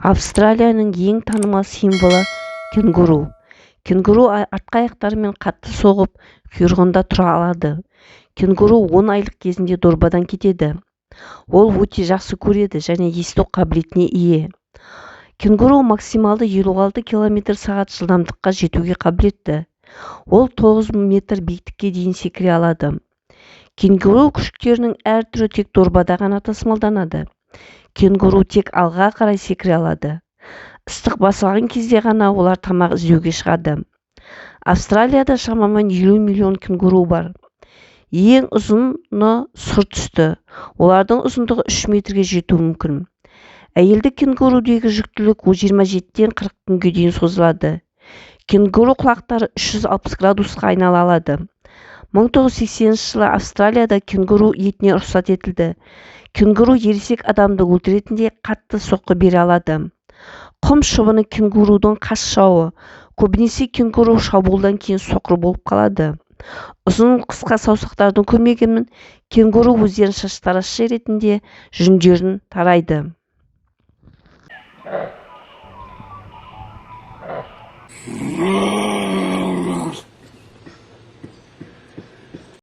Австралияның ең танымал символы – кенгуру. Кенгуру артқы аяқтарымен қатты соғып, құйрығында тұра алады. Кенгуру 10 айлық кезінде дорбадан кетеді. Ол өте жақсы көреді және есту қабілетіне ие. Кенгуру максималды 56 км/сағат жылдамдыққа жетуге қабілетті. Ол 9 метр биіктікке дейін секіре алады. Кенгуру күшіктерінің әр түрі тек дорбада ғана тасымалданады. Кенгуру тек алға қарай секіре алады. Ыстық басылған кезде ғана олар тамақ іздеуге шығады. Австралияда шамамен 50 миллион кенгуру бар. Ең ұзыны сұр түсті. Олардың ұзындығы 3 метрге жетуі мүмкін. Әйелді кенгурудегі жүктілік 27-ден 40 күнге дейін созылады. Кенгуру құлақтары 360 градусқа айнала алады. 1980 жылы Австралияда кенгуру етіне рұқсат етілді. Кенгуру ересек адамды өлтіретіндей қатты соққы бере алады. Құм шыбыны кенгурудың қас жауы. Көбінесе кенгуру шабуылдан кейін соқыр болып қалады. Ұзын қысқа саусақтардың көмегімен кенгуру өздерін шаштаразшы ретінде жүндерін тарайды.